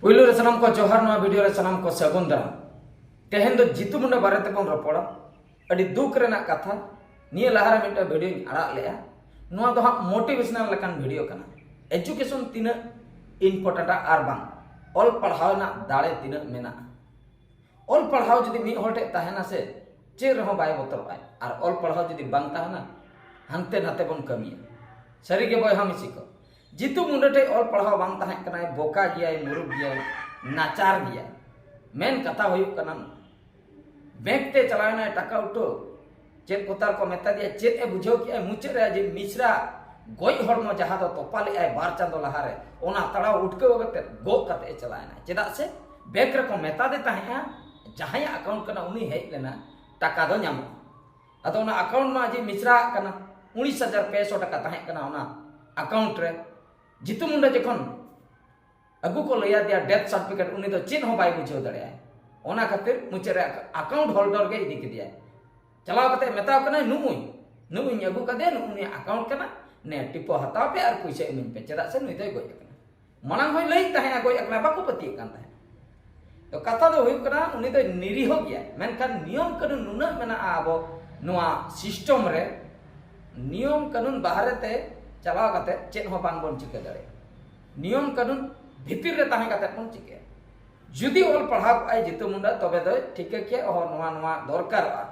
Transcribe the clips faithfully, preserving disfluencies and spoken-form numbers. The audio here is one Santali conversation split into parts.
ᱯᱩᱭᱞᱩ ᱨᱮ ᱥᱟᱱᱟᱢ ᱠᱚ ᱡᱚᱦᱟᱨ, ᱱᱚᱣᱟ ᱵᱷᱤᱰᱤᱭᱳ ᱨᱮ ᱥᱟᱱᱟᱢ ᱠᱚ ᱥᱟᱹᱜᱩᱱ ᱫᱟᱨᱟᱢ᱾ ᱛᱮᱦᱮᱧ ᱫᱚ ᱡᱤᱛᱩ ᱢᱩᱱᱰᱟ ᱵᱟᱨᱮ ᱛᱮᱵᱚᱱ ᱨᱚᱯᱚᱲᱟ᱾ ᱟᱹᱰᱤ ᱫᱩᱠ ᱨᱮᱱᱟᱜ ᱠᱟᱛᱷᱟ, ᱱᱤᱭᱟᱹ ᱞᱟᱦᱟ ᱨᱮ ᱢᱤᱫᱴᱟᱝ ᱵᱷᱤᱰᱤᱭᱳᱧ ᱟᱲᱟᱜ ᱞᱮᱜᱼᱟ᱾ ᱱᱚᱣᱟ ᱫᱚ ᱦᱟᱸᱜ ᱢᱳᱴᱤᱵᱷᱮᱥᱚᱱᱟᱞ ᱞᱮᱠᱟᱱ ᱵᱷᱤᱰᱤᱭᱳ ᱠᱟᱱᱟ᱾ ᱮᱡᱩᱠᱮᱥᱚᱱ ᱛᱤᱱᱟᱹᱜ ᱤᱢᱯᱚᱨᱴᱮᱱᱴᱟ ᱟᱨ ᱵᱟᱝ ᱚᱞ ᱯᱟᱲᱦᱟᱣ ᱨᱮᱱᱟᱜ ᱫᱟᱲᱮ ᱛᱤᱱᱟᱹᱜ ᱢᱮᱱᱟᱜᱼᱟ᱾ ᱚᱞ ᱯᱟᱲᱦᱟᱣ ᱡᱩᱫᱤ ᱢᱤᱫ ᱦᱚᱲ ᱴᱷᱮᱱ ᱛᱟᱦᱮᱱᱟ ᱥᱮ, ᱪᱮᱫ ᱨᱮᱦᱚᱸ ᱵᱟᱭ ᱵᱚᱛᱚᱨᱚᱜᱼᱟᱭ᱾ ᱟᱨ ᱚᱞ ᱯᱟᱲᱦᱟᱣ ᱡᱩᱫᱤ ᱵᱟᱝ ᱛᱟᱦᱮᱱᱟ, ᱦᱟᱱᱛᱮ ᱱᱟᱛᱮ ᱵᱚᱱ ᱠᱟᱹᱢᱤᱭᱟ᱾ ᱥᱟᱹᱨᱤᱜᱮ ᱵᱚᱭᱦᱟ ᱢᱤᱥᱤ ᱠᱚ, ᱡᱤᱛᱩ ᱢᱩᱱᱰᱟ ᱴᱷᱮᱱ ᱚᱞ ᱯᱟᱲᱦᱟᱣ ᱵᱟᱝ ᱛᱟᱦᱮᱸ ᱠᱟᱱᱟᱭ, ᱵᱚᱠᱟ ᱜᱮᱭᱟᱭ, ᱢᱩᱨᱩᱠ ᱜᱮᱭᱟᱭ, ᱱᱟᱪᱟᱨ ᱜᱮᱭᱟᱭ᱾ ᱢᱮᱱ ᱠᱟᱛᱷᱟ ᱦᱩᱭᱩᱜ ᱠᱟᱱᱟ, ᱵᱮᱝᱠ ᱛᱮ ᱪᱟᱞᱟᱣ ᱮᱱᱟᱭ ᱴᱟᱠᱟ ᱩᱴᱷᱟᱹᱣ, ᱪᱮᱫ ᱠᱚ ᱛᱟᱨ ᱠᱚ ᱢᱮᱛᱟ ᱫᱮᱭᱟ, ᱪᱮᱫ ᱮ ᱵᱩᱡᱷᱟᱹᱣ ᱠᱮᱜᱼᱟᱭ? ᱢᱩᱪᱟᱹᱫ ᱨᱮ ᱟᱡ ᱢᱤᱥᱨᱟ ᱜᱚᱡ ᱦᱚᱲᱢᱚ ᱡᱟᱦᱟᱸ ᱫᱚ ᱛᱚᱯᱟ ᱞᱮᱜᱼᱟᱭ ᱵᱟᱨ ᱪᱟᱸᱫᱚ ᱞᱟᱦᱟᱨᱮ, ᱚᱱᱟ ᱛᱟᱲᱟᱣ ᱩᱴᱠᱟᱹᱣ ᱠᱟᱛᱮ ᱜᱚᱜ ᱠᱟᱛᱮ ᱮ ᱪᱟᱞᱟᱣ ᱮᱱᱟ᱾ ᱪᱮᱫᱟᱜ ᱥᱮ ᱵᱮᱝᱠ ᱨᱮᱠᱚ ᱢᱮᱛᱟ ᱫᱮ ᱛᱟᱦᱮᱸᱜᱼᱟ, ᱡᱟᱦᱟᱸᱭᱟᱜ ᱟᱠᱟᱣᱩᱱᱴ ᱠᱟᱱᱟ ᱩᱱᱤ ᱦᱮᱡ ᱞᱮᱱᱟ, ᱴᱟᱠᱟ ᱫᱚ ᱧᱟᱢᱚᱜᱼᱟ᱾ ᱟᱫᱚ ᱚᱱᱟ ᱟᱠᱟᱣᱩᱱᱴ ᱢᱟ ᱟᱡᱤᱡ ᱢᱤᱥᱨᱟᱣᱟᱜ ᱠᱟᱱᱟ, ᱩᱱᱤᱥ ᱦᱟᱡᱟᱨ ᱯᱮᱥᱚ ᱴᱟᱠᱟ ᱛᱟᱦᱮᱸ ᱠᱟᱱᱟ ᱚᱱᱟ ᱟᱠᱟᱣᱩᱱᱴ ᱨᱮ᱾ ᱡᱤᱛᱩ ᱢᱩᱱᱰᱟ ᱡᱚᱠᱷᱚᱱ ᱟᱹᱜᱩ ᱠᱚ ᱞᱟᱹᱭᱟ ᱫᱮᱭᱟ ᱰᱮᱛᱷ ᱥᱟᱨᱴᱤᱯᱷᱤᱠᱮᱴ, ᱩᱱᱤ ᱫᱚ ᱪᱮᱫ ᱦᱚᱸ ᱵᱟᱭ ᱵᱩᱡᱷᱟᱹᱣ ᱫᱟᱲᱮᱭᱟᱜᱼᱟ᱾ ᱚᱱᱟ ᱠᱷᱟᱹᱛᱤᱨ ᱢᱩᱪᱟᱹᱫ ᱨᱮ ᱟᱠᱟᱣᱩᱱᱴ ᱦᱳᱞᱰᱟᱨ ᱜᱮ ᱤᱫᱤ ᱠᱮᱫᱮᱭᱟᱭ᱾ ᱪᱟᱞᱟᱣ ᱠᱟᱛᱮ ᱢᱮᱛᱟᱣ ᱠᱟᱱᱟᱭ, "ᱱᱩᱜᱼᱩᱭ, ᱱᱩᱜᱼᱩᱭ ᱟᱹᱜᱩ ᱠᱟᱫᱮᱭᱟ, ᱱᱩᱜᱼᱩ ᱱᱩᱭᱟᱜ ᱟᱠᱟᱣᱩᱱᱴ ᱠᱟᱱᱟ, ᱱᱮ ᱴᱤᱯᱳ ᱦᱟᱛᱟᱣ ᱯᱮ ᱟᱨ ᱯᱩᱭᱥᱟᱹ ᱤᱢᱟᱹᱧ ᱯᱮ, ᱪᱮᱫᱟᱜ ᱥᱮ ᱱᱩᱭ ᱫᱚᱭ ᱜᱚᱡ ᱟᱠᱟᱱᱟ᱾" ᱢᱟᱲᱟᱝ ᱦᱚᱸᱭ ᱞᱟᱹᱭᱮᱫ ᱛᱟᱦᱮᱸᱫ ᱜᱚᱡ ᱟᱠᱟᱱᱟ, ᱵᱟᱠᱚ ᱯᱟᱹᱛᱭᱟᱹᱜ ᱠᱟᱱ ᱛᱟᱦᱮᱸᱫ᱾ ᱛᱚ ᱠᱟᱛᱷᱟ ᱫᱚ ᱦᱩᱭᱩᱜ ᱠᱟᱱᱟ, ᱩᱱᱤ ᱫᱚᱭ ᱱᱤᱨᱤᱦᱚ ᱜᱮᱭᱟᱭ, ᱢᱮᱱᱠᱷᱟᱱ ᱱᱤᱭᱚᱢ ᱠᱟᱹᱱᱩᱱ ᱱᱩᱱᱟᱹᱜ ᱢᱮᱱᱟᱜᱼᱟ ᱟᱵᱚ ᱱᱚᱣᱟ ᱥᱤᱥᱴᱚᱢ ᱨᱮ, ᱱᱤᱭᱚᱢ ᱠᱟᱹᱱᱩᱱ ᱵᱟᱦᱨᱮ ᱛᱮ ᱪᱟᱞᱟᱣ ᱠᱟᱛᱮ ᱪᱮᱫ ᱦᱚᱸ ᱵᱟᱝ ᱵᱚᱱ ᱪᱤᱠᱟᱹ ᱫᱟᱲᱮᱭᱟᱜᱼᱟ᱾ ᱱᱤᱭᱚᱢ ᱠᱟᱹᱱᱩᱱ ᱵᱷᱤᱛᱤᱨ ᱨᱮ ᱛᱟᱦᱮᱸ ᱠᱟᱛᱮ ᱵᱚᱱ ᱪᱤᱠᱟᱹᱭᱟ᱾ ᱡᱩᱫᱤ ᱚᱞ ᱯᱟᱲᱦᱟᱣ ᱠᱚᱜᱼᱟᱭ ᱡᱤᱛᱩ ᱢᱩᱱᱰᱟ, ᱛᱚᱵᱮ ᱫᱚᱭ ᱴᱷᱤᱠᱟᱹ ᱠᱮᱭᱟ, ᱚᱦᱚ, ᱱᱚᱣᱟ, ᱱᱚᱣᱟ ᱫᱚᱨᱠᱟᱨᱚᱜᱼᱟ᱾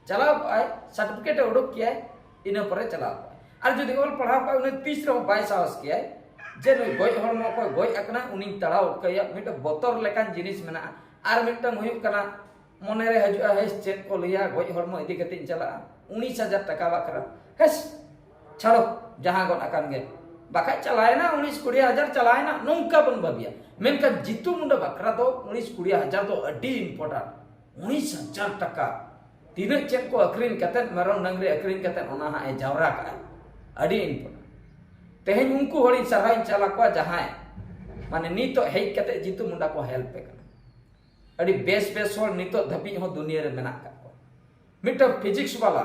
ᱪᱟᱞᱟᱣ ᱠᱚᱜᱼᱟᱭ, ᱥᱟᱨᱴᱤᱯᱷᱤᱠᱮᱴ ᱮ ᱩᱰᱩᱠ ᱠᱮᱭᱟᱭ, ᱤᱱᱟᱹ ᱯᱚᱨᱮ ᱪᱟᱞᱟᱣ ᱠᱚᱜᱼᱟᱭ᱾ ᱟᱨ ᱡᱩᱫᱤ ᱚᱞ ᱯᱟᱲᱦᱟᱣ ᱠᱚᱜᱼᱟᱭ, ᱩᱱᱤ ᱛᱤᱥ ᱨᱮᱦᱚᱸ ᱵᱟᱭ ᱥᱟᱦᱚᱥ ᱠᱮᱭᱟᱭ ᱡᱮ ᱱᱩᱭ ᱜᱚᱡ ᱦᱚᱲᱢᱚ ᱚᱠᱚᱭ ᱜᱚᱡ ᱟᱠᱟᱱᱟ, ᱩᱱᱤᱧ ᱛᱟᱲᱟᱣ ᱩᱴᱠᱟᱹᱣᱮᱭᱟ᱾ ᱢᱤᱫᱴᱮᱱ ᱵᱚᱛᱚᱨ ᱞᱮᱠᱟᱱ ᱡᱤᱱᱤᱥ ᱢᱮᱱᱟᱜᱼᱟ᱾ ᱟᱨ ᱢᱤᱫᱴᱟᱝ ᱦᱩᱭᱩᱜ ᱠᱟᱱᱟ, ᱢᱚᱱᱮᱨᱮ ᱦᱤᱡᱩᱜᱼᱟ, "ᱦᱮᱸ, ᱪᱮᱫ ᱠᱚ ᱞᱟᱹᱭᱟ, ᱜᱚᱡ ᱦᱚᱲᱢᱚ ᱤᱫᱤ ᱠᱟᱛᱮᱧ ᱪᱟᱞᱟᱜᱼᱟ, ᱩᱱᱤᱥ ᱦᱟᱡᱟᱨ ᱴᱟᱠᱟ ᱵᱟᱠᱷᱨᱟ, ᱦᱮᱸ, ᱪᱷᱟᱲᱚ, ᱡᱟᱦᱟᱸ ᱜᱚᱫ ᱟᱠᱟᱱ ᱜᱮ, ᱵᱟᱠᱷᱟᱡ ᱪᱟᱞᱟᱣᱮᱱᱟ ᱩᱱᱤᱥ ᱠᱩᱲᱤ ᱦᱟᱡᱟᱨ ᱪᱟᱞᱟᱣᱮᱱᱟ", ᱱᱚᱝᱠᱟ ᱵᱚᱱ ᱵᱷᱟᱹᱵᱤᱭᱟ᱾ ᱢᱮᱱᱠᱷᱟᱱ ᱡᱤᱛᱩ ᱢᱩᱱᱰᱟ ᱵᱟᱠᱷᱨᱟ ᱫᱚ ᱩᱱᱤᱥ ᱠᱩᱲᱤ ᱦᱟᱡᱟᱨ ᱫᱚ ᱟᱹᱰᱤ ᱤᱢᱯᱚᱨᱴᱮᱱᱴ᱾ ᱩᱱᱤᱥ ᱦᱟᱡᱟᱨ ᱴᱟᱠᱟ, ᱛᱤᱱᱟᱹᱜ ᱪᱮᱫ ᱠᱚ ᱟᱹᱠᱷᱨᱤᱧ ᱠᱟᱛᱮᱫ, ᱢᱮᱨᱚᱢ ᱰᱟᱹᱝᱨᱤ ᱟᱹᱠᱷᱨᱤᱧ ᱠᱟᱛᱮᱫ ᱚᱱᱟ ᱦᱟᱸᱜ ᱮ ᱡᱟᱣᱨᱟ ᱠᱟᱜᱼᱟ, ᱟᱹᱰᱤ ᱤᱢᱯᱚᱨᱴᱮᱱᱴ᱾ ᱛᱮᱦᱮᱧ ᱩᱱᱠᱩ ᱦᱚᱲᱤᱧ ᱥᱟᱨᱦᱟᱣᱤᱧ ᱪᱟᱞ ᱟᱠᱚᱣᱟ, ᱡᱟᱦᱟᱸᱭ ᱢᱟᱱᱮ ᱱᱤᱛᱚᱜ ᱦᱮᱡ ᱠᱟᱛᱮᱫ ᱡᱤᱛᱩ ᱢᱩᱱᱰᱟ ᱠᱚ ᱦᱮᱞᱯ ᱮ ᱠᱟᱱᱟ᱾ ᱟᱹᱰᱤ ᱵᱮᱥ ᱵᱮᱥ ᱦᱚᱲ ᱱᱤᱛᱚᱜ ᱫᱷᱟᱹᱵᱤᱡ ᱦᱚᱸ ᱫᱩᱱᱤᱭᱟᱹ ᱨᱮ ᱢᱮᱱᱟᱜ ᱟᱠᱟᱫ ᱠᱚᱣᱟ᱾ ᱢᱤᱫᱴᱟᱝ ᱯᱷᱤᱡᱤᱠᱥ ᱵᱟᱞᱟ,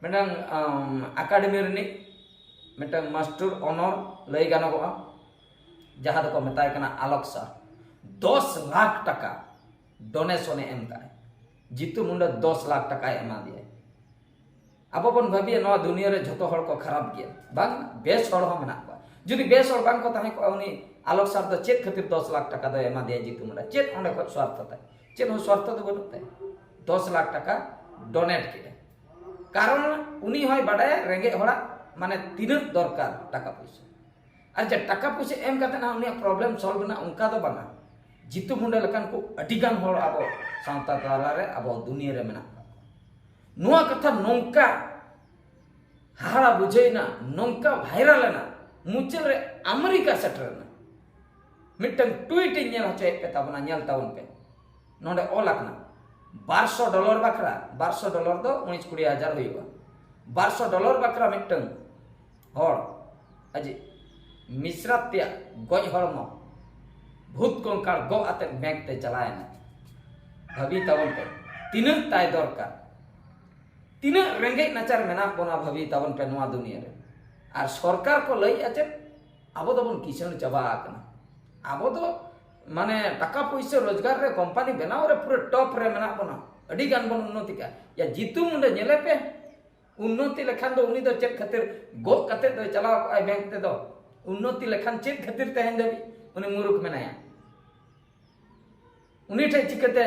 ᱢᱤᱫᱴᱟᱝ, ᱟᱢ, ᱮᱠᱟᱰᱮᱢᱤ ᱨᱤᱱᱤᱡ ᱢᱤᱫᱴᱟᱝ ᱢᱟᱥᱴᱟᱨ ᱚᱱᱚᱨ ᱞᱟᱹᱭ ᱜᱟᱱᱚᱜᱚᱜᱼᱟ, ᱡᱟᱦᱟᱸ ᱫᱚᱠᱚ ᱢᱮᱛᱟᱭ ᱠᱟᱱᱟ ᱟᱞᱚᱠ ᱥᱟᱨ, ᱫᱚᱥ ᱞᱟᱠᱷ ᱴᱟᱠᱟ ᱰᱳᱱᱮᱥᱚᱱᱮ ᱮᱢ ᱠᱟᱜᱼᱟᱭ᱾ ᱡᱤᱛᱩ ᱢᱩᱱᱰᱟ ᱫᱚᱥ ᱞᱟᱠᱷ ᱴᱟᱠᱟᱭ ᱮᱢᱟ ᱫᱮᱭᱟᱭ᱾ ᱟᱵᱚ ᱵᱚᱱ ᱵᱷᱟᱹᱵᱤᱭᱟ ᱱᱚᱣᱟ ᱫᱩᱱᱤᱭᱟᱹ ᱨᱮ ᱡᱷᱚᱛᱚ ᱦᱚᱲ ᱠᱚ ᱠᱷᱟᱨᱟᱯ ᱜᱮᱭᱟ, ᱵᱟᱝ, ᱵᱮᱥ ᱦᱚᱲ ᱦᱚᱸ ᱢᱮᱱᱟᱜ ᱠᱚᱣᱟ᱾ ᱡᱩᱫᱤ ᱵᱮᱥ ᱦᱚᱲ ᱵᱟᱝ ᱠᱚ ᱛᱟᱦᱮᱸ ᱠᱚᱜᱼᱟ, ᱩᱱᱤ ᱟᱞᱚᱠ ᱥᱟᱨ ᱫᱚ ᱪᱮᱫ ᱠᱷᱟᱹᱛᱤᱨ ᱫᱚᱥ ᱞᱟᱠᱷ ᱴᱟᱠᱟ ᱫᱚᱭ ᱮᱢᱟ ᱫᱮᱭᱟ ᱡᱤᱛᱩ ᱢᱩᱱᱰᱟ? ᱪᱮᱫ ᱚᱸᱰᱮ ᱠᱷᱚᱱ ᱥᱣᱟᱨᱛᱷᱚ ᱛᱟᱭ? ᱪᱮᱫ ᱦᱚᱸ ᱥᱣᱟᱨᱛᱷᱚ ᱫᱚ ᱵᱟᱹᱱᱩᱜ ᱛᱟᱭᱟ᱾ ᱫᱚᱥ ᱞᱟᱠᱷ ᱴᱟᱠᱟ ᱰᱳᱱᱮᱴ ᱠᱮᱫᱼᱟ, ᱠᱟᱨᱚᱱ ᱩᱱᱤ ᱦᱚᱸᱭ ᱵᱟᱰᱟᱭᱟ ᱨᱮᱸᱜᱮᱡ ᱦᱚᱲᱟᱜ ᱢᱟᱱᱮ ᱛᱤᱱᱟᱹᱜ ᱫᱚᱨᱠᱟᱨ ᱴᱟᱠᱟ ᱯᱩᱭᱥᱟᱹ᱾ ᱟᱨ ᱡᱮ ᱴᱟᱠᱟ ᱯᱩᱭᱥᱟᱹ ᱮᱢ ᱠᱟᱛᱮ ᱱᱟᱦᱟᱜ ᱩᱱᱤᱭᱟᱜ ᱯᱨᱚᱵᱞᱮᱢ ᱥᱚᱞᱵᱷ ᱮᱱᱟ, ᱚᱱᱠᱟ ᱫᱚ ᱵᱟᱝᱟ᱾ ᱡᱤᱛᱩ ᱢᱩᱱᱰᱟ ᱞᱮᱠᱟᱱ ᱠᱚ ᱟᱹᱰᱤ ᱜᱟᱱ ᱦᱚᱲ ᱟᱵᱚ ᱥᱟᱶᱛᱟ ᱛᱟᱞᱟᱨᱮ, ᱟᱵᱚ ᱫᱩᱱᱤᱭᱟᱹ ᱨᱮ ᱢᱮᱱᱟᱜ ᱠᱚᱣᱟ᱾ ᱱᱚᱣᱟ ᱠᱟᱛᱷᱟ ᱱᱚᱝᱠᱟ ᱦᱟᱦᱟᱲᱟ ᱵᱩᱡᱷᱟᱹᱣ ᱮᱱᱟ, ᱱᱚᱝᱠᱟ ᱵᱷᱟᱭᱨᱟᱞ ᱮᱱᱟ, ᱢᱩᱪᱟᱹᱫ ᱨᱮ ᱟᱢᱮᱨᱤᱠᱟ ᱥᱮᱴᱮᱨ ᱮᱱᱟ᱾ ᱢᱤᱫᱴᱟᱝ ᱴᱩᱭᱤᱴ ᱤᱧ ᱧᱮᱞ ᱦᱚᱪᱚᱭᱮᱫ ᱯᱮ ᱛᱟᱵᱚᱱᱟ, ᱧᱮᱞ ᱛᱟᱵᱚᱱ ᱯᱮ᱾ ᱱᱚᱰᱮ ᱚᱞ ᱟᱠᱟᱱᱟ, ᱵᱟᱨᱥᱚ ᱰᱚᱞᱟᱨ ᱵᱟᱠᱷᱨᱟ, ᱵᱟᱨᱥᱚ ᱰᱚᱞᱟᱨ ᱫᱚ ᱩᱱᱤᱥ ᱠᱩᱲᱤ ᱦᱟᱡᱟᱨ ᱦᱩᱭᱩᱜᱼᱟ᱾ ᱵᱟᱨᱥᱚ ᱰᱚᱞᱟᱨ ᱵᱟᱠᱷᱨᱟ ᱢᱤᱫᱴᱟᱝ ᱦᱚᱲ ᱟᱡᱤᱡ ᱢᱤᱥᱨᱟᱛ ᱛᱮᱭᱟᱜ ᱜᱚᱡ ᱦᱚᱲᱢᱚ ᱵᱷᱩᱛ ᱠᱚᱝᱠᱟᱲ ᱜᱚᱜ ᱟᱛᱮ ᱵᱮᱝᱠ ᱛᱮ ᱪᱟᱞᱟᱣ ᱮᱱᱟ᱾ ᱵᱷᱟᱹᱵᱤ ᱛᱟᱵᱚᱱ ᱯᱮ, ᱛᱤᱱᱟᱹᱜ ᱛᱟᱭ ᱫᱚᱨᱠᱟᱨ, ᱛᱤᱱᱟᱹᱜ ᱨᱮᱸᱜᱮᱡ ᱱᱟᱪᱟᱨ ᱢᱮᱱᱟᱜ ᱵᱚᱱᱟ, ᱵᱷᱟᱹᱵᱤ ᱛᱟᱵᱚᱱ ᱯᱮ ᱱᱚᱣᱟ ᱫᱩᱱᱤᱭᱟᱹ ᱨᱮ᱾ ᱟᱨ ᱥᱚᱨᱠᱟᱨ ᱠᱚ ᱞᱟᱹᱭᱮᱫᱼᱟ ᱪᱮᱫ? ᱟᱵᱚ ᱫᱚᱵᱚᱱ ᱠᱤᱥᱟᱹᱬ ᱪᱟᱵᱟ ᱟᱠᱟᱱᱟ᱾ ᱟᱵᱚ ᱫᱚ ᱢᱟᱱᱮ ᱴᱟᱠᱟ ᱯᱩᱭᱥᱟᱹ ᱨᱳᱡᱽᱜᱟᱨ ᱨᱮ, ᱠᱳᱢᱯᱟᱱᱤ ᱵᱮᱱᱟᱣ ᱨᱮ ᱯᱩᱨᱟᱹ ᱴᱚᱯ ᱨᱮ ᱢᱮᱱᱟᱜ ᱵᱚᱱᱟ, ᱟᱹᱰᱤ ᱜᱟᱱ ᱵᱚᱱ ᱩᱱᱱᱚᱛᱤ ᱠᱟᱜᱼᱟ᱾ ᱭᱟ ᱡᱤᱛᱩ ᱢᱩᱱᱰᱟ ᱧᱮᱞᱮ ᱯᱮ, ᱩᱱᱱᱚᱛᱤ ᱞᱮᱠᱷᱟᱱ ᱫᱚ ᱩᱱᱤ ᱫᱚ ᱪᱮᱫ ᱠᱷᱟᱹᱛᱤᱨ ᱜᱚᱜ ᱠᱟᱛᱮ ᱫᱚᱭ ᱪᱟᱞᱟᱣ ᱠᱚᱜᱼᱟᱭ ᱵᱮᱝᱠ ᱛᱮᱫᱚ? ᱩᱱᱱᱚᱛᱤ ᱞᱮᱠᱷᱟᱱ ᱪᱮᱫ ᱠᱷᱟᱹᱛᱤᱨ ᱛᱮᱦᱮᱧ ᱫᱷᱟᱹᱵᱤᱡ ᱩᱱᱤ ᱢᱩᱨᱩᱠᱷ ᱢᱮᱱᱟᱭᱟ? ᱩᱱᱤ ᱴᱷᱮᱡ ᱪᱤᱠᱟᱹᱛᱮ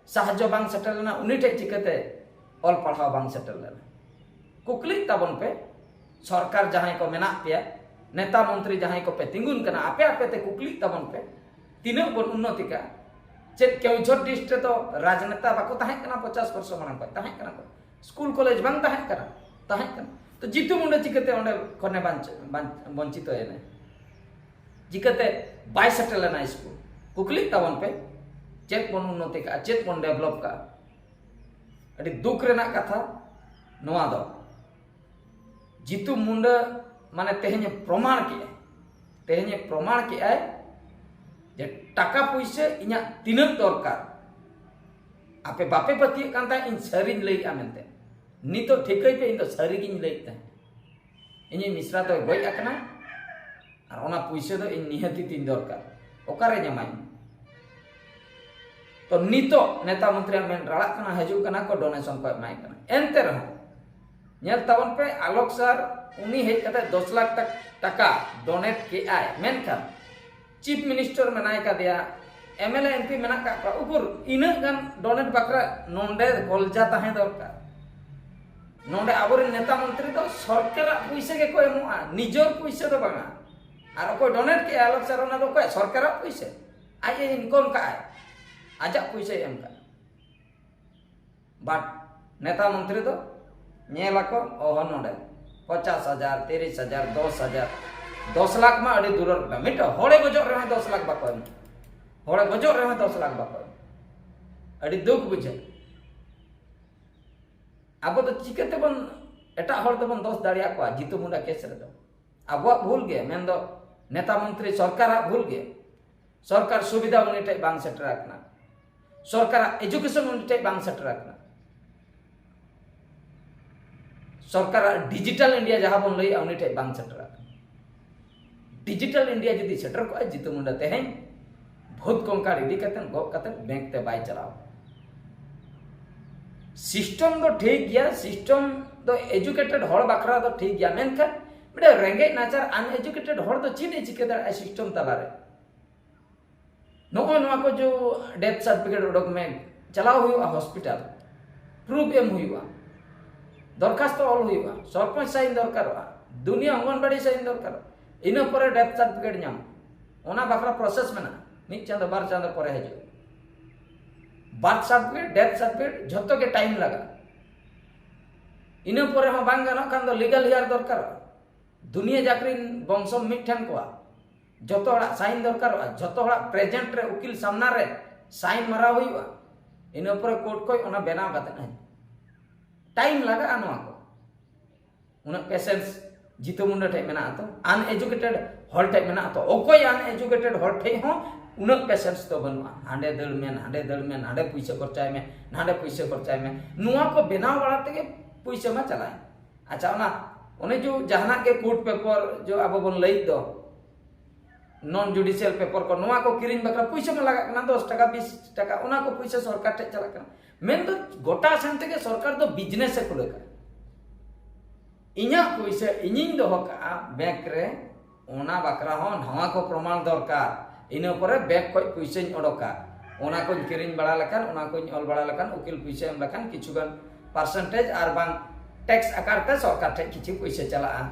ᱥᱟᱦᱟᱡᱽᱡᱚ ᱵᱟᱝ ᱥᱮᱴᱮᱨ ᱞᱮᱱᱟ? ᱩᱱᱤ ᱴᱷᱮᱡ ᱪᱤᱠᱟᱹᱛᱮ ᱚᱞ ᱯᱟᱲᱦᱟᱣ ᱵᱟᱝ ᱥᱮᱴᱮᱨ ᱞᱮᱱᱟ? ᱠᱩᱠᱞᱤ ᱛᱟᱵᱚᱱ ᱯᱮ, ᱥᱚᱨᱠᱟᱨ ᱡᱟᱦᱟᱸᱭ ᱠᱚ ᱢᱮᱱᱟᱜ ᱯᱮᱭᱟ, ᱱᱮᱛᱟ ᱢᱚᱱᱛᱨᱤ ᱡᱟᱦᱟᱸᱭ ᱠᱚᱯᱮ ᱛᱤᱸᱜᱩᱱ ᱠᱟᱱᱟ, ᱟᱯᱮ ᱟᱯᱮ ᱛᱮ ᱠᱩᱠᱞᱤ ᱛᱟᱵᱚᱱ ᱯᱮ, ᱛᱤᱱᱟᱹᱜ ᱵᱚᱱ ᱩᱱᱱᱚᱛᱤ ᱠᱟᱜᱼᱟ? ᱪᱮᱫ ᱠᱮᱣᱡᱷᱚᱨ ᱰᱤᱥᱴ ᱨᱮᱫᱚ ᱨᱟᱡᱽᱱᱮᱛᱟ ᱵᱟᱠᱚ ᱛᱟᱦᱮᱸ ᱠᱟᱱᱟ? ᱯᱚᱪᱟᱥ ᱵᱚᱨᱥᱚ ᱢᱟᱲᱟᱝ ᱠᱷᱚᱱ ᱛᱟᱦᱮᱸ ᱠᱟᱱᱟ ᱠᱚ᱾ ᱥᱠᱩᱞ ᱠᱚᱞᱮᱡᱽ ᱵᱟᱝ ᱛᱟᱦᱮᱸ ᱠᱟᱱᱟ? ᱛᱟᱦᱮᱸ ᱠᱟᱱᱟ᱾ ᱛᱚ ᱡᱤᱛᱩ ᱢᱩᱱᱰᱟ ᱪᱤᱠᱟᱹᱛᱮ ᱚᱸᱰᱮ ᱠᱷᱚᱱᱮ ᱵᱟᱧᱪ-, ᱵᱟᱧ-, ᱵᱚᱧᱪᱤᱛᱚᱭᱮᱱᱟ? ᱪᱤᱠᱟᱹᱛᱮ ᱵᱟᱭ ᱥᱮᱴᱮᱨ ᱞᱮᱱᱟ ᱥᱠᱩᱞ? ᱠᱩᱠᱞᱤ ᱛᱟᱵᱚᱱ ᱯᱮ, ᱪᱮᱫ ᱵᱚᱱ ᱩᱱᱱᱚᱛᱤ ᱠᱟᱜᱼᱟ, ᱪᱮᱫ ᱵᱚᱱ ᱰᱮᱵᱷᱞᱚᱯ ᱠᱟᱜᱼᱟ? ᱟᱹᱰᱤ ᱫᱩᱠ ᱨᱮᱱᱟᱜ ᱠᱟᱛᱷᱟ ᱱᱚᱣᱟ ᱫᱚ᱾ ᱡᱤᱛᱩ ᱢᱩᱱᱰᱟ ᱢᱟᱱᱮ ᱛᱮᱦᱮᱧᱮ ᱯᱨᱚᱢᱟᱬ ᱠᱮᱜᱼᱟᱭ, ᱛᱮᱦᱮᱧᱮ ᱯᱨᱚᱢᱟᱬ ᱠᱮᱜᱼᱟᱭ ᱡᱮ ᱴᱟᱠᱟ ᱯᱩᱭᱥᱟᱹ ᱤᱧᱟᱹᱜ ᱛᱤᱱᱟᱹᱜ ᱫᱚᱨᱠᱟᱨ᱾ ᱟᱯᱮ ᱵᱟᱯᱮ ᱯᱟᱹᱛᱭᱟᱹᱜ ᱠᱟᱱ ᱛᱟᱦᱮᱸᱫ ᱤᱧ ᱥᱟᱹᱨᱤᱧ ᱞᱟᱹᱭᱮᱜᱼᱟ ᱢᱮᱱᱛᱮ᱾ ᱱᱤᱛᱚᱜ ᱴᱷᱤᱠᱟᱹᱭ ᱯᱮ, ᱤᱧ ᱫᱚ ᱥᱟᱹᱨᱤ ᱜᱤᱧ ᱞᱟᱹᱭᱮᱫ ᱛᱟᱦᱮᱸᱫ᱾ ᱤᱧᱤᱡ ᱢᱤᱥᱨᱟ ᱫᱚᱭ ᱜᱚᱡ ᱟᱠᱟᱱᱟ, ᱟᱨ ᱚᱱᱟ ᱯᱩᱭᱥᱟᱹ ᱫᱚ ᱤᱧ ᱱᱤᱦᱟᱹᱛᱤ ᱛᱤᱧ ᱫᱚᱨᱠᱟᱨ᱾ ᱚᱠᱟᱨᱮ ᱧᱟᱢᱟᱹᱧ? ᱛᱚ ᱱᱤᱛᱚᱜ ᱱᱮᱛᱟ ᱢᱚᱱᱛᱨᱤᱭᱟᱜ ᱢᱮᱱ ᱨᱟᱲᱟᱜ ᱠᱟᱱᱟ, ᱦᱤᱡᱩᱜ ᱠᱟᱱᱟ ᱠᱚ, ᱰᱳᱱᱮᱥᱚᱱ ᱠᱚ ᱮᱢᱟᱭ ᱠᱟᱱᱟ᱾ ᱮᱱᱛᱮ ᱨᱮᱦᱚᱸ ᱧᱮᱞ ᱛᱟᱵᱚᱱ ᱯᱮ, ᱟᱞᱚᱠ ᱥᱟᱨ ᱩᱱᱤ ᱦᱮᱡ ᱠᱟᱛᱮ ᱫᱚᱥ ᱞᱟᱠᱷ ᱴᱟᱠ- ᱴᱟᱠᱟ ᱰᱳᱱᱮᱴ ᱠᱮᱜᱼᱟᱭ, ᱢᱮᱱᱠᱷᱟᱱ ᱪᱤᱯ ᱢᱤᱱᱤᱥᱴᱟᱨ ᱢᱮᱱᱟᱭ ᱠᱟᱫᱮᱭᱟ, M L A M P ᱢᱮᱱᱟᱜ ᱠᱟᱜ ᱠᱚᱣᱟ, ᱩᱠᱩᱨ ᱤᱱᱟᱹᱜ ᱜᱟᱱ ᱰᱳᱱᱮᱴ ᱵᱟᱠᱷᱨᱟ ᱱᱚᱰᱮ ᱜᱚᱞᱡᱟ ᱛᱟᱦᱮᱸ ᱫᱚᱨᱠᱟᱨ᱾ ᱱᱚᱰᱮ ᱟᱵᱚᱨᱮᱱ ᱱᱮᱛᱟ ᱢᱚᱱᱛᱨᱤ ᱫᱚ ᱥᱚᱨᱠᱟᱨᱟᱜ ᱯᱩᱭᱥᱟᱹ ᱜᱮᱠᱚ ᱮᱢᱚᱜᱼᱟ, ᱱᱤᱡᱚᱨ ᱯᱩᱭᱥᱟᱹ ᱫᱚ ᱵᱟᱝᱟ᱾ ᱟᱨ ᱚᱠᱚᱭ ᱰᱳᱱᱮᱴ ᱠᱮᱜᱼᱟ ᱟᱞᱚᱠ ᱥᱟᱨ, ᱚᱱᱟ ᱫᱚ ᱚᱠᱚᱭᱟᱜ? ᱥᱚᱨᱠᱟᱨᱟᱜ ᱯᱩᱭᱥᱟᱹ᱾ ᱟᱡ ᱮ ᱤᱱᱠᱚᱢ ᱠᱟᱜᱼᱟᱭ, ᱟᱡᱟᱜ ᱯᱩᱭᱥᱟᱹᱭ ᱮᱢ ᱠᱟᱜᱼᱟ᱾ ᱵᱟᱴ ᱱᱮᱛᱟ ᱢᱚᱱᱛᱨᱤ ᱫᱚ ᱧᱮᱞ ᱟᱠᱚ, ᱚᱦᱚ, ᱱᱚᱰᱮ ᱯᱚᱪᱟᱥ ᱦᱟᱡᱟᱨ, ᱛᱤᱨᱤᱥ ᱦᱟᱡᱟᱨ, ᱫᱚᱥ ᱦᱟᱡᱟᱨ, ᱫᱚᱥ ᱞᱟᱠᱷ ᱢᱟ ᱟᱹᱰᱤ ᱫᱩᱨᱚᱨ ᱠᱟᱱᱟ᱾ ᱢᱤᱫᱴᱟᱝ ᱦᱚᱲᱮ ᱜᱚᱡᱚᱜ ᱨᱮᱦᱚᱸ ᱫᱚᱥ ᱞᱟᱠᱷ ᱵᱟᱠᱚ ᱮᱢᱟ᱾ ᱦᱚᱲᱮ ᱜᱚᱡᱚᱜ ᱨᱮᱦᱚᱸ ᱫᱚᱥ ᱞᱟᱠᱷ ᱵᱟᱠᱚ ᱮᱢᱟ᱾ ᱟᱹᱰᱤ ᱫᱩᱠ ᱵᱩᱡᱷᱟᱹᱜ᱾ ᱟᱵᱚ ᱫᱚ ᱪᱤᱠᱟᱹ ᱛᱮᱵᱚᱱ ᱮᱴᱟᱜ ᱦᱚᱲ ᱫᱚᱵᱚᱱ ᱫᱚᱥ ᱫᱟᱲᱮᱭᱟᱠᱚᱣᱟ ᱡᱤᱛᱩ ᱢᱩᱱᱰᱟ ᱠᱮᱥ ᱨᱮᱫᱚ? ᱟᱵᱚᱣᱟᱜ ᱵᱷᱩᱞ ᱜᱮ, ᱢᱮᱱᱫᱚ ᱱᱮᱛᱟ ᱢᱚᱱᱛᱨᱤ ᱥᱚᱨᱠᱟᱨᱟᱜ ᱵᱷᱩᱞ ᱜᱮ᱾ ᱥᱚᱨᱠᱟᱨ ᱥᱩᱵᱤᱫᱷᱟ ᱩᱱᱤ ᱴᱷᱮᱡ ᱵᱟᱝ ᱥᱮᱴᱮᱨ ᱟᱠᱟᱱᱟ, ᱥᱚᱨᱠᱟᱨᱟᱜ ᱮᱡᱩᱠᱮᱥᱚᱱ ᱩᱱᱤ ᱴᱷᱮᱡ ᱵᱟᱝ ᱥᱮᱴᱮᱨ ᱟᱠᱟᱱᱟ, ᱥᱚᱨᱠᱟᱨᱟᱜ ᱰᱤᱡᱤᱴᱟᱞ ᱤᱱᱰᱤᱭᱟ ᱡᱟᱦᱟᱸ ᱵᱚᱱ ᱞᱟᱹᱭᱮᱜᱼᱟ ᱩᱱᱤ ᱴᱷᱮᱡ ᱵᱟᱝ ᱥᱮᱴᱮᱨ ᱟᱠᱟᱱᱟ᱾ ᱰᱤᱡᱤᱴᱟᱞ ᱤᱱᱰᱤᱭᱟ ᱡᱩᱫᱤ ᱥᱮᱴᱮᱨ ᱠᱚᱜᱼᱟ, ᱡᱤᱛᱩ ᱢᱩᱱᱰᱟ ᱛᱮᱦᱮᱧ ᱵᱷᱩᱛ ᱠᱚᱝᱠᱟᱲ ᱤᱫᱤ ᱠᱟᱛᱮ ᱜᱚᱜ ᱠᱟᱛᱮ ᱵᱮᱝᱠ ᱛᱮ ᱵᱟᱭ ᱪᱟᱞᱟᱣ᱾ ᱥᱤᱥᱴᱮᱢ ᱫᱚ ᱴᱷᱤᱠ ᱜᱮᱭᱟ, ᱥᱤᱥᱴᱮᱢ ᱫᱚ ᱮᱡᱩᱠᱮᱴᱮᱰ ᱦᱚᱲ ᱵᱟᱠᱷᱨᱟ ᱫᱚ ᱴᱷᱤᱠ ᱜᱮᱭᱟ, ᱢᱮᱱᱠᱷᱟᱱ ᱢᱤᱫᱴᱮᱱ ᱨᱮᱸᱜᱮᱡ ᱱᱟᱪᱟᱨ ᱟᱱᱮᱡᱩᱠᱮᱴᱮᱰ ᱦᱚᱲ ᱫᱚ ᱪᱮᱫ ᱮ ᱪᱤᱠᱟᱹ ᱫᱟᱲᱮᱭᱟᱜᱼᱟ ᱥᱤᱥᱴᱮᱢ ᱛᱟᱞᱟᱨᱮ? ᱱᱚᱜᱼᱚᱭ ᱱᱚᱣᱟ ᱠᱚ ᱡᱮ ᱰᱮᱛᱷ ᱥᱟᱨᱴᱤᱯᱷᱤᱠᱮᱴ ᱩᱰᱩᱠ ᱢᱮ, ᱪᱟᱞᱟᱣ ᱦᱩᱭᱩᱜᱼᱟ ᱦᱚᱥᱯᱤᱴᱟᱞ, ᱯᱨᱩᱯᱷ ᱮᱢ ᱦᱩᱭᱩᱜᱼᱟ, ᱫᱚᱨᱠᱷᱟᱥᱛᱚ ᱚᱞ ᱦᱩᱭᱩᱜᱼᱟ, ᱥᱚᱨᱯᱚᱧᱪ ᱥᱟᱭᱤᱱ ᱫᱚᱨᱠᱟᱨᱚᱜᱼᱟ, ᱫᱩᱱᱤᱭᱟᱹ ᱚᱝᱜᱚᱱᱵᱟᱲᱤ ᱥᱟᱭᱤᱱ ᱫᱚᱨᱠᱟᱨᱚᱜᱼᱟ, ᱤᱱᱟᱹ ᱯᱚᱨᱮ ᱰᱮᱛᱷ ᱥᱟᱨᱴᱤᱯᱷᱤᱠᱮᱴ ᱧᱟᱢ᱾ ᱚᱱᱟ ᱵᱟᱠᱷᱨᱟ ᱯᱨᱚᱥᱮᱥ ᱢᱮᱱᱟᱜᱼᱟ, ᱢᱤᱫ ᱪᱟᱸᱫᱚ ᱵᱟᱨ ᱪᱟᱸᱫᱚ ᱯᱚᱨᱮ ᱦᱤᱡᱩᱜᱼᱟ᱾ ᱵᱟᱨᱛᱷ ᱥᱟᱨᱴᱤᱯᱷᱤᱠᱮᱴ, ᱰᱮᱛᱷ ᱥᱟᱨᱴᱤᱯᱷᱤᱠᱮᱴ ᱡᱷᱚᱛᱚ ᱜᱮ ᱴᱟᱭᱤᱢ ᱞᱟᱜᱟᱜᱼᱟ᱾ ᱤᱱᱟᱹ ᱯᱚᱨᱮ ᱦᱚᱸ ᱵᱟᱝ ᱜᱟᱱᱚᱜ ᱠᱷᱟᱱ ᱫᱚ ᱞᱤᱜᱟᱞ ᱦᱤᱭᱟᱨ ᱫᱚᱨᱠᱟᱨᱚᱜᱼᱟ᱾ ᱫᱩᱱᱤᱭᱟᱹ ᱡᱟᱠ ᱨᱤᱱ ᱵᱚᱝᱥᱚ ᱢᱤᱫ ᱴᱷᱮᱱ ᱠᱚᱣᱟ, ᱡᱚᱛᱚ ᱦᱚᱲᱟᱜ ᱥᱟᱭᱤᱱ ᱫᱚᱨᱠᱟᱨᱚᱜᱼᱟ, ᱡᱚᱛᱚ ᱦᱚᱲᱟᱜ ᱯᱨᱮᱡᱮᱱᱴ ᱨᱮ ᱩᱠᱤᱞ ᱥᱟᱢᱱᱟ ᱨᱮ ᱥᱟᱭᱤᱱ ᱢᱟᱨᱟᱣ ᱦᱩᱭᱩᱜᱼᱟ᱾ ᱤᱱᱟᱹ ᱯᱚᱨᱮ ᱠᱳᱨᱴ ᱠᱷᱚᱡ ᱚᱱᱟ ᱵᱮᱱᱟᱣ ᱠᱟᱛᱮ ᱦᱤᱡᱩᱜᱼᱟ᱾ ᱴᱟᱭᱤᱢ ᱞᱟᱜᱟᱜᱼᱟ ᱱᱚᱣᱟ ᱠᱚ᱾ ᱩᱱᱟᱹᱜ ᱯᱮᱥᱮᱱᱥ ᱡᱤᱛᱩ ᱢᱩᱱᱰᱟ ᱴᱷᱮᱡ ᱢᱮᱱᱟᱜᱼᱟ ᱛᱚ, ᱟᱱᱮᱡᱩᱠᱮᱴᱮᱰ ᱦᱚᱲ ᱴᱷᱮᱡ ᱢᱮᱱᱟᱜᱼᱟ ᱛᱚ᱾ ᱚᱠᱚᱭ ᱟᱱᱮᱡᱩᱠᱮᱴᱮᱰ ᱦᱚᱲ ᱴᱷᱮᱡ ᱦᱚᱸ ᱩᱱᱟᱹᱜ ᱯᱮᱥᱮᱱᱥ ᱫᱚ ᱵᱟᱹᱱᱩᱜᱼᱟ᱾ ᱦᱟᱸᱰᱮ ᱫᱟᱹᱲ ᱢᱮ, ᱱᱟᱸᱰᱮ ᱫᱟᱹᱲ ᱢᱮ, ᱱᱟᱸᱰᱮ ᱯᱩᱭᱥᱟᱹ ᱠᱷᱚᱨᱪᱟᱭ ᱢᱮ, ᱱᱟᱸᱰᱮ ᱯᱩᱭᱥᱟᱹ ᱠᱷᱚᱨᱪᱟᱭ ᱢᱮ, ᱱᱚᱣᱟ ᱠᱚ ᱵᱮᱱᱟᱣ ᱵᱟᱲᱟ ᱛᱮᱜᱮ ᱯᱩᱭᱥᱟᱹ ᱢᱟ ᱪᱟᱞᱟᱭ᱾ ᱟᱪᱪᱷᱟ, ᱚᱱᱟ ᱚᱱᱮ ᱡᱚ ᱡᱟᱦᱟᱱᱟᱜ ᱜᱮ ᱠᱳᱨᱴ ᱯᱮᱯᱟᱨ ᱡᱚ ᱟᱵᱚ ᱵᱚᱱ ᱞᱟᱹᱭᱮᱫ ᱫᱚ, ᱱᱚᱱ ᱡᱩᱰᱤᱥᱤᱭᱟᱞ ᱯᱮᱯᱟᱨ ᱠᱚ, ᱱᱚᱣᱟ ᱠᱚ ᱠᱤᱨᱤᱧ ᱵᱟᱠᱷᱨᱟ ᱯᱩᱭᱥᱟᱹ ᱢᱟ ᱞᱟᱜᱟᱜ ᱠᱟᱱᱟ, ᱫᱚᱥ ᱴᱟᱠᱟ, ᱵᱤᱥ ᱴᱟᱠᱟ, ᱚᱱᱟ ᱠᱚ ᱯᱩᱭᱥᱟᱹ ᱥᱚᱨᱠᱟᱨ ᱴᱷᱮᱡ ᱪᱟᱞᱟᱜ ᱠᱟᱱᱟ᱾ ᱢᱮᱱᱫᱚ ᱜᱚᱴᱟ ᱥᱮᱱ ᱛᱮᱜᱮ ᱥᱚᱨᱠᱟᱨ ᱫᱚ ᱵᱤᱡᱽᱱᱮᱥ ᱮ ᱠᱷᱩᱞᱟᱹᱣ ᱠᱟᱜᱼᱟ᱾ ᱤᱧᱟᱹᱜ ᱯᱩᱭᱥᱟᱹ ᱤᱧᱤᱧ ᱫᱚᱦᱚ ᱠᱟᱜᱼᱟ ᱵᱮᱝᱠ ᱨᱮ, ᱚᱱᱟ ᱵᱟᱠᱷᱨᱟ ᱦᱚᱸ ᱱᱟᱣᱟ ᱠᱚ ᱯᱨᱚᱢᱟᱱ ᱫᱚᱨᱠᱟᱨ᱾ ᱤᱱᱟᱹ ᱯᱚᱨᱮ ᱵᱮᱝᱠ ᱠᱷᱚᱡ ᱯᱩᱭᱥᱟᱹᱧ ᱚᱰᱚᱠᱟ, ᱚᱱᱟ ᱠᱚᱧ ᱠᱤᱨᱤᱧ ᱵᱟᱲᱟ ᱞᱮᱠᱷᱟᱱ, ᱚᱱᱟ ᱠᱚᱧ ᱚᱞ ᱵᱟᱲᱟ ᱞᱮᱠᱷᱟᱱ, ᱩᱠᱤᱞ ᱯᱩᱭᱥᱟᱹ ᱮᱢ ᱞᱮᱠᱷᱟᱱ ᱠᱤᱪᱷᱩ ᱜᱟᱱ ᱯᱟᱨᱥᱮᱱᱴᱮᱡᱽ ᱟᱨ ᱵᱟᱝ ᱴᱮᱠᱥ ᱟᱠᱟᱨ ᱛᱮ ᱥᱚᱨᱠᱟᱨ ᱴᱷᱮᱡ ᱠᱤᱪᱷᱩ ᱯᱩᱭᱥᱟᱹ ᱪᱟᱞᱟᱜᱼᱟ᱾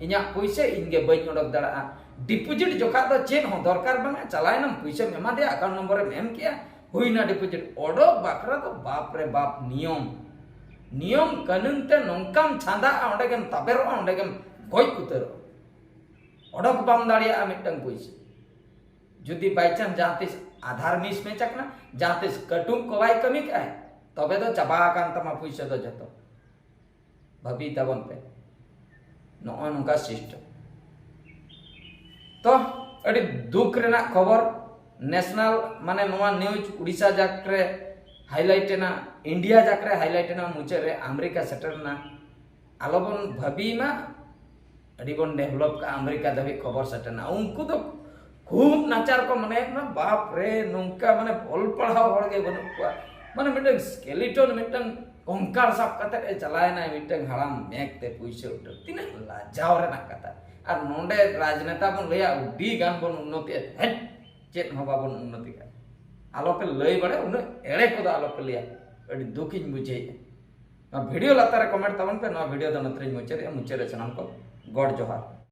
ᱤᱧᱟᱹᱜ ᱯᱩᱭᱥᱟᱹ ᱤᱧ ᱜᱮ ᱵᱟᱹᱧ ᱚᱰᱚᱠ ᱫᱟᱲᱮᱭᱟᱜᱼᱟ᱾ ᱰᱤᱯᱚᱡᱤᱴ ᱡᱚᱠᱷᱟ ᱫᱚ ᱪᱮᱫ ᱦᱚᱸ ᱫᱚᱨᱠᱟᱨ ᱵᱟᱝᱟ, ᱪᱟᱞᱟᱣᱮᱱᱟᱢ, ᱯᱩᱭᱥᱟᱹᱢ ᱮᱢᱟ ᱫᱮᱭᱟ, ᱟᱠᱟᱣᱩᱱᱴ ᱱᱚᱢᱵᱚᱨᱮᱢ ᱮᱢ ᱠᱮᱜᱼᱟ, ᱦᱩᱭᱱᱟ ᱰᱤᱯᱚᱡᱤᱴ᱾ ᱚᱰᱚᱠ ᱵᱟᱠᱷᱨᱟ ᱫᱚ ᱵᱟᱯ ᱨᱮ ᱵᱟᱯ ᱱᱤᱭᱚᱢ, ᱱᱤᱭᱚᱢ ᱠᱟᱹᱱᱩᱱ ᱛᱮ ᱱᱚᱝᱠᱟᱢ ᱪᱷᱟᱸᱫᱟᱜᱼᱟ, ᱚᱸᱰᱮ ᱜᱮᱢ ᱛᱟᱵᱮᱨᱚᱜᱼᱟ, ᱚᱸᱰᱮ ᱜᱮᱢ ᱜᱚᱡ ᱩᱛᱟᱹᱨᱚᱜᱼᱟ᱾ ᱚᱰᱚᱠ ᱵᱟᱢ ᱫᱟᱲᱮᱭᱟᱜᱼᱟ ᱢᱤᱫᱴᱟᱝ ᱯᱩᱭᱥᱟᱹ᱾ ᱡᱩᱫᱤ by chance ᱡᱟᱦᱟᱸ ᱛᱤᱥ ᱟᱫᱷᱟᱨ ᱢᱤᱥᱢᱮᱪ ᱟᱠᱟᱱᱟ, ᱡᱟᱦᱟᱸ ᱛᱤᱥ ᱠᱟᱹᱴᱩᱵ ᱠᱚ ᱵᱟᱭ ᱠᱟᱹᱢᱤ ᱠᱟᱜᱼᱟᱭ, ᱛᱚᱵᱮ ᱫᱚ ᱪᱟᱵᱟ ᱟᱠᱟᱱ ᱛᱟᱢᱟ ᱯᱩᱭᱥᱟᱹ ᱫᱚ ᱡᱚᱛᱚ᱾ ᱵᱷᱟᱹᱵᱤ ᱛᱟᱵᱚᱱ ᱯᱮ, ᱱᱚᱜᱼᱚ ᱱᱚᱝᱠᱟ ᱥᱤᱥᱴᱮᱢ᱾ ᱛᱚ, ᱟᱹᱰᱤ ᱫᱩᱠ ᱨᱮᱱᱟᱜ ᱠᱷᱚᱵᱚᱨ, ᱱᱮᱥᱱᱟᱞ ᱢᱟᱱᱮ ᱱᱚᱣᱟ ᱱᱤᱭᱩᱡᱽ ᱩᱲᱤᱥᱥᱟ ᱡᱟᱠ ᱨᱮ ᱦᱟᱭᱞᱟᱭᱤᱴ ᱮᱱᱟ, ᱤᱱᱰᱤᱭᱟ ᱡᱟᱠ ᱨᱮ ᱦᱟᱭᱞᱟᱭᱤᱴ ᱮᱱᱟ, ᱢᱩᱪᱟᱹᱫ ᱨᱮ ᱟᱢᱮᱨᱤᱠᱟ ᱥᱮᱴᱮᱨ ᱮᱱᱟ᱾ ᱟᱞᱚᱵᱚᱱ ᱵᱷᱟᱹᱵᱤ ᱢᱟ, ᱟᱹᱰᱤ ᱵᱚᱱ ᱰᱮᱵᱷᱞᱚᱯ ᱠᱟᱜᱼᱟ, ᱟᱢᱮᱨᱤᱠᱟ ᱫᱷᱟᱹᱵᱤᱡ ᱠᱷᱚᱵᱚᱨ ᱥᱮᱴᱮᱨ ᱮᱱᱟ᱾ ᱩᱱᱠᱩ ᱫᱚ ᱠᱷᱩᱵ ᱱᱟᱪᱟᱨ ᱠᱚ ᱢᱚᱱᱮᱭᱮᱫ ᱵᱚᱱᱟ, ᱵᱟᱯ ᱨᱮ, ᱱᱚᱝᱠᱟ ᱢᱟᱱᱮ ᱚᱞ ᱯᱟᱲᱦᱟᱣ ᱦᱚᱲ ᱜᱮ ᱵᱟᱹᱱᱩᱜ ᱠᱚᱣᱟ᱾ ᱢᱟᱱᱮ ᱢᱤᱫᱴᱟᱝ ᱥᱠᱮᱞᱤᱴᱚᱱ, ᱢᱤᱫᱴᱟᱝ ᱠᱚᱝᱠᱟᱞ ᱥᱟᱵ ᱠᱟᱛᱮ ᱮ ᱪᱟᱞᱟᱣᱮᱱᱟᱭ ᱢᱤᱫᱴᱟᱝ ᱦᱟᱲᱟᱢ ᱵᱮᱝᱠ ᱛᱮ ᱯᱩᱭᱥᱟᱹ ᱩᱴᱷᱟᱹᱣ᱾ ᱛᱤᱱᱟᱹᱜ ᱞᱟᱡᱟᱣ ᱨᱮᱱᱟᱜ ᱠᱟᱛᱷᱟ᱾ ᱟᱨ ᱱᱚᱰᱮ ᱨᱟᱡᱽᱱᱮᱛᱟ ᱵᱚᱱ ᱞᱟᱹᱭᱟ ᱟᱹᱰᱤ ᱜᱟᱱ ᱵᱚᱱ ᱩᱱᱱᱚᱛᱤᱜᱼᱟ, ᱦᱮᱸ, ᱪᱮᱫ ᱦᱚᱸ ᱵᱟᱵᱚᱱ ᱩᱱᱱᱚᱛᱤᱜᱼᱟ᱾ ᱟᱞᱚᱯᱮ ᱞᱟᱹᱭ ᱵᱟᱲᱟᱭᱟ, ᱩᱱᱟᱹᱜ ᱮᱲᱮ ᱠᱚᱫᱚ ᱟᱞᱚᱯᱮ ᱞᱟᱹᱭᱟ᱾ ᱟᱹᱰᱤ ᱫᱩᱠᱤᱧ ᱵᱩᱡᱷᱟᱹᱣᱮᱫᱼᱟ᱾ ᱱᱚᱣᱟ ᱵᱷᱤᱰᱤᱭᱳ ᱞᱟᱛᱟᱨ ᱨᱮ ᱠᱚᱢᱮᱱᱴ ᱛᱟᱵᱚᱱ ᱯᱮ᱾ ᱱᱚᱣᱟ ᱵᱷᱤᱰᱤᱭᱳ ᱫᱚ ᱱᱚᱛᱮᱨᱤᱧ ᱢᱩᱪᱟᱹᱫᱮᱜᱼᱟ᱾ ᱢᱩᱪᱟᱹᱫ ᱨᱮ ᱥᱟᱱᱟᱢ ᱠᱚ ᱜᱚᱰ ᱡᱚᱦᱟᱨ᱾